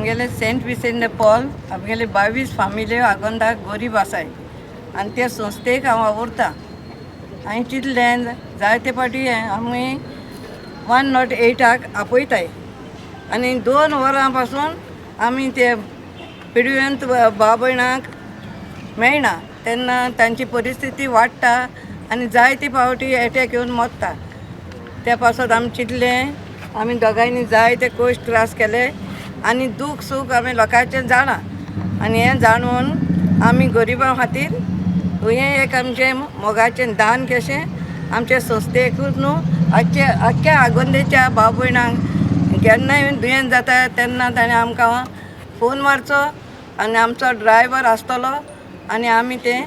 आमगेले सेंट विसेंट दे पॉल आमगेले 22 फामिल्यो आगोंदाक गरीब आसाय आनी ते संस्थेक हांव वावुरता. हांवें चिंतलें, जायते फावटी आमी 108 आपयताय आनी 2 वरां पासून आमी ते पिडियंत भाव भयणांक मेळना. तेन्ना तांची परिस्थिती वाडटा आनी जायते फावटी एटॅक येवन मरता. त्या पासत आमी चिंतलें, आमी दोगांयनी जायते कश्ट त्रास केले आनी दूख सूख आमी लोकांचें जाणा आनी हें जाणून आमी गरिबां खातीर हें एक आमचें मोगाचें दान कशें आमचे संस्थेकूच न्हू, आख्खे आख्ख्या आगोंदेच्या भाव भयणांक केन्नाय दुयेंत जाता तेन्ना ताणें आमकां फोन मारचो आनी आमचो ड्रायवर आसतलो आनी आमी ते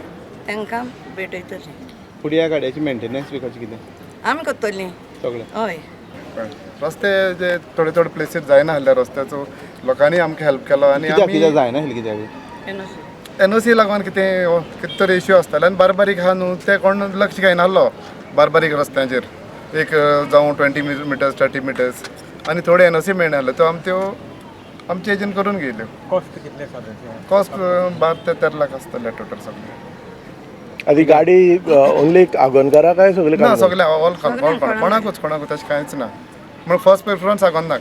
तांकां भेटयतलीं. फुडें ह्या गाडयेची मेंटेनन्स बी कशें कितें? आमी करतलीं. सगळें? हय. रस्ते जे थोडे थोडे प्लेसीर जायना आसले रस्त्याचो, लोकांनी आमकां हेल्प केलो आनी कित्याक आमी कित्याक जायना आसलें, कित्याक? एनओसी. एनओसी लागून कितें कितें तरी इश्यू आसताले आनी बारीक बारीक आहा न्हू, ते कोण लक्ष घेयनासलो बारीक बारीक रस्त्यांचेर. एक जावं 20 मिटर्स, 30 मिटर्स आनी थोडे एनओसी मेळनासले, त्यो आमी त्यो आमचे हेजेन करून घेयल्यो. कॉस्ट कितले सादारण? कॉस्ट 12 ते 13 लाख आसतले टोटल सगळे. आनी गाडी ओनली आगोंदकारा काय सगळे? ना, सगळे ऑल ऑल, कोणाकूच कोणाकूच तशें कांयच ना. म्हणून फर्स्ट प्रेफरन्स आगोंदाक.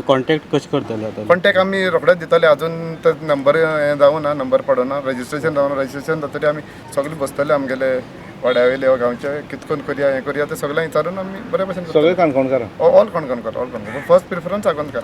कॉन्टेक्ट कशें करतले आतां? कॉन्टेक्ट आमी रोखडेच दितले. अजून तर नंबर हें जावना, नंबर पडना, रजिस्ट्रेशन जावना. रजिस्ट्रेशन जातकीर आमी सगळे बसतले, आमगेले वाड्या वयले गांवचे, कित करून करया, हें करया, ते सगळें विचारून आमी बरे भशेन. सगळे काणकोणकारां? ऑल काणकोणकार, ऑल काणकोण. First preference आगोंदकार.